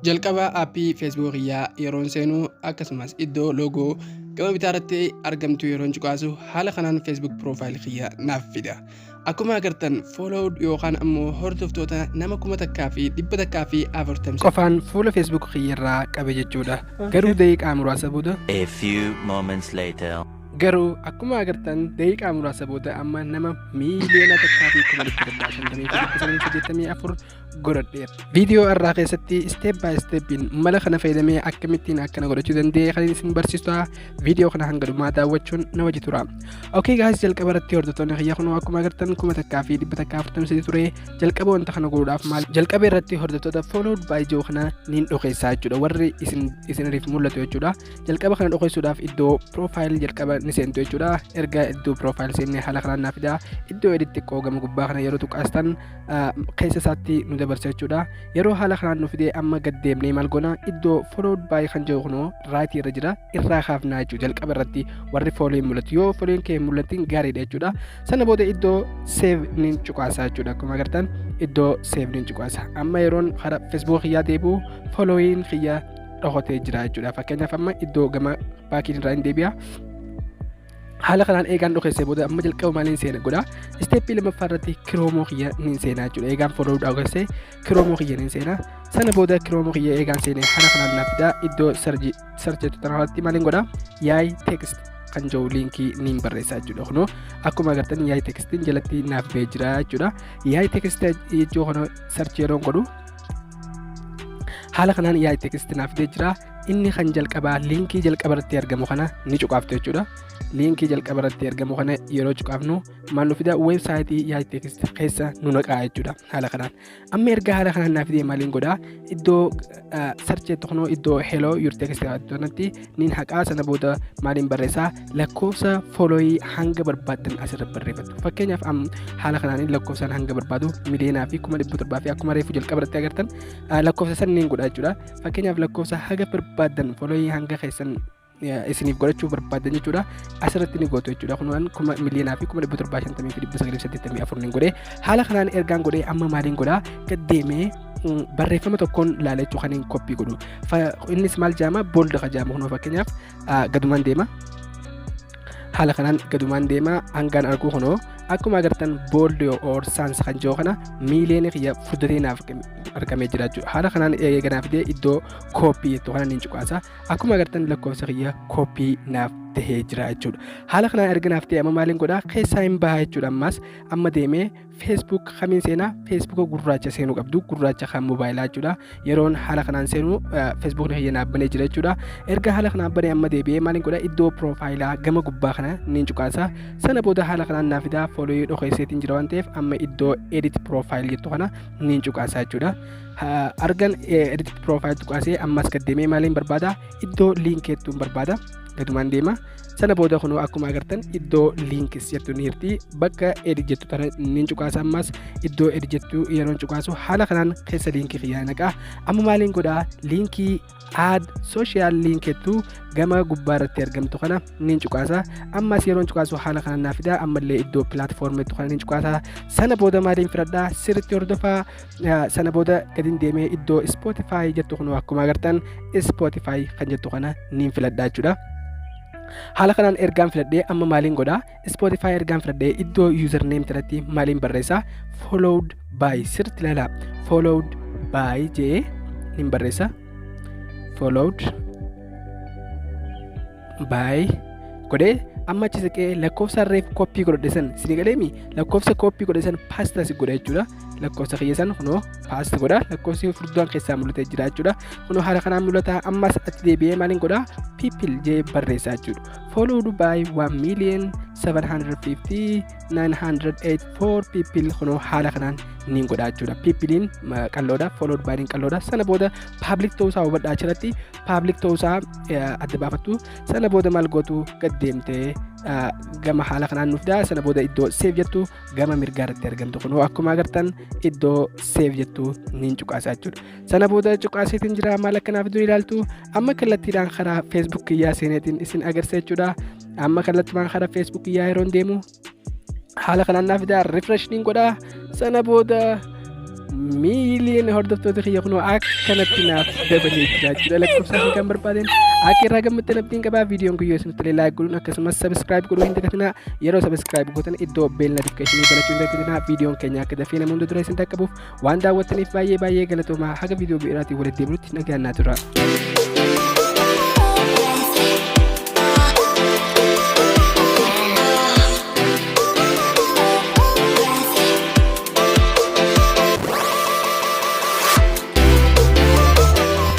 Jalqaba aappii Facebook kiyyaa yeroon seenuu, akkasumas iddoo loogoo gama bitaa irratti argamtu yeroon cuqaasu, haala kanaan Facebook profile kiyya naaf fida. Akkuma agartan followed yookaan ammoo hordoftoota nama 1140 qofaan fuula Facebook kiyyarraa qabe jechuudha. Garuu daqiiqaa muraasa booda A few moments later. Garuu akkuma agartan daqiiqaa muraasa booda amma nama 1,750,984 godhadheera. Viidiyoo irraa keessatti step by stepiin mala kana fayyadamee akkamittiin akkana godhachuu danda'e kan isin barsiisu ta'a. Viidiyoo kana hanga dhumaa daawwachuun na wajji tura. Okay guys, jalqaba irratti hordoftoonni kiyya, kunoo akkuma agartan 1143 ture. Jalqaba wanta kana godhuudhaaf maal jalqaba irratti hordoftoota followed by jiru kana niin dhokeessaa jechuudha. Warri isin isiniriif mul'atu jechuudha. Jalqaba kana dhokeessuudhaaf iddoo profile jalqaba ni seentu jechuudha. Erga iddoo profile seennee haala kanaan naaf fidaa. Iddoo edit xiqqoo gama gubbaa kana yeroo tuqaastan keessa isaatti nu dabarsa jechuudha. Yeroo haala kanaan nu fidee amma gad deemnee maal goona? Iddoo followed by kan jiru kunoo right irra jira, irraa kaafnaa jechuudha. Jalqaba irratti warri follow mul'atu, yoo follow kee mul'atin gaariidha jechuudha. Sana booda iddoo save ni cuqaasa jechuudha. Akkuma agartan iddoo save ni cuqaasa. Amma yeroon karaa Facebook kiyyaa deebi'u following kiyya dhokatee jira jechuudha. Fakkeenyaaf amma iddoo gama backiin irraa hin deebi'a. Haala kanaan eegaan dhokeessee booda amma jalqaba maaliin seena godha? Stepii lammaffaa irratti Chrome kiyya niin seenaa jechuudha. Eegaan follow dhokeessee Chrome kiyya niin seenaa. Sana booda Chrome kiyya eegaan seenee haala kanaan naaf fidaa. Iddoo searcheetu tanarratti maaliin godha? YayText kan jiru linkii niin barreessaa jechuudha. Kunoo akkuma agartan YayTextiin jalatti naaf ba'ee jira jechuudha. YayText jechuu kana search yeroon godhu haala kanaan YayText naaf fidee jira. Inni kan jalqabaa linkii jalqaba irratti argamu kana ni cuqaaftu jechuudha. Linkii jalqaba irratti argamu kana yeroo cuqaafnu maal nu fida? Weebsaayitii YayText keessa nu naqaa jechuudha haala kanaan. Amma erga haala kanaan naaf fidee maaliin godhaa? Iddoo searcheetti kunoo iddoo hello your text kanatti niin haqaa. Sana booda maaliin barreessaa? Lakkoofsa followii hanga barbaaddan asirra barreeffattu. Fakkeenyaaf haala kanaan lakkoofsaan hanga barbaadu 1,700,000 fi akkuma reefu jalqaba irratti agartan lakkoofsa san niin godha jechuudha. Fakkeenyaaf lakkoofsa haga barbaaddan, followii hanga keessan isiniif godhachuu barbaadan jechuudha, asirratti ni gootu jechuudha. Kunuun 1,750,984 ni godhe. Haala kanaan ergaan godhee amma maaliin godhaa? Gad deemee barreeffama tokkoon laala jechuu kan hin copy godhu. Innis maal jaama? Bold ka jaama. Kunoo fakkeenyaaf gadumaan deema, haala kanaan gadumaan deema hangaan arguu. Kunoo akkuma agartan bold or sans kan jiru kana miiliyoona kiyya fudhatee naaf argamee jira jechuudha. Haala kanaan eeganaa fidee iddoo copy jettu kana niin cuqaasa. Akkuma agartan lakkoofsa kiyya copy naaf tahee jira jechuudha. Haala kanaan erga naaf ta'e amma maaliin godhaa? Keessaa hin bahaa jechuudha. Ammas amma deemee Facebook kamiin seenaa? Facebooka gurraacha seenuu qabdu, gurraacha kan mobaayilaa jechuudha. Yeroon haala kanaan seenu Facebookni kiyya naaf banee jira jechuudha. Erga haala kanaan banee amma deebi'ee maaliin godhaa? Iddoo profileaa gama gubbaa kana niin cuqaasa. Sana booda haala kanaan naaf fidaa. Followii dhokeesseetiin jira waan ta'eef amma iddoo edit profile jettu kana niin cuqaasa jechuudha. Argan edit profile tuqaasee ammas gad deemee maaliin barbaada? Iddoo linkeettuun barbaada, gadumaan deema. Sana booda kunoo akkuma agartan iddoo links jettu ni jirti. Bakka edit jettu tana niin cuqaasa. Ammas iddoo edit jettu yeroon cuqaasu haala kanaan keessa linkii kiyyaa naqaa. Amma maaliin godhaa? Linkii add social link jettu gama gubbaa irratti argamtu kana niin cuqaasa. Ammas yeroon cuqaasu haala kanaan naa fida. Ammallee iddoo platform jettu kana niin cuqaasa. Sana booda maaliin filadhaa? Sirriitti hordofaa. Sana booda gadin deemee iddoo Spotify jettu, kunoo akkuma agartan Spotify kan jettu kana niin filadhaa jechuudha. Haala kanaan ergaan filadhee amma maaliin godhaa? Spotify ergaan filadhee iddoo username irratti maaliin barreessaa? Followed by, sirriitti ilaalaa, followed by jee niin barreessa. Followed by godhee amma achi siqee lakkoofsa reef copy godhadhe san isin galeemi, lakkoofsa copy godhe san paste si godha jechuudha. Lakkoofsa kiyya san kunoo paste godha. Lakkoofsi furdaan keessaa mul'atee jira jechuudha. Kunoo haala kanaan mul'ata. Ammas achi deebi'ee maaliin godha? People jee barreessaa jechuudha. Followed by 1 million 750 984 people, kunoo haala kanaan niin godha jechuudha. Peopleiin qalloodha, followed by qalloodha. Sana booda public ta'uusaa hubadhaa. Achirratti public ta'uusaa adda baafattu. Sana booda maal gootu? Gad deemtee gama haala kanaan nuuf daa. Sana booda iddoo save jettu gama mirgaa irratti argamtu, kunoo akkuma agartan iddoo save jettu niin cuqaasaa jechuudha. Sana booda cuqaaseetiin jira. Maal akkanaaf iddoo ilaaltu? Amma kallattiidhaan karaa Facebook kiyyaa seeneetiin isin agarsiisa jechuudha. Amma kallattumaan karaa Facebook kiyyaa yeroon deemu haala kanaan naaf fidaa. Refresh niin godhaa. Sana booda Miiliyoona hordoftoota kiyya kunoo akkanatti naaf dabalee jira jechuudha. Lakkoofsa fi kan barbaadeen akka irraa gammaddan abdiin qabaa. Viidiyoon kun yoo isinitti tolee like godhuun akkasumas subscribe godhuu hin dagatinaa. Yeroo subscribe gootan iddoo bell notificationii banachuu hin dagatinaa. Viidiyoon keenya akka dafee nama hunda dura isin dhaqqabuuf waan daawwattaniif baay'ee baay'ee galatoomaa. Haga viidiyoo biraatiin walitti deebinutti nagaan naa tura.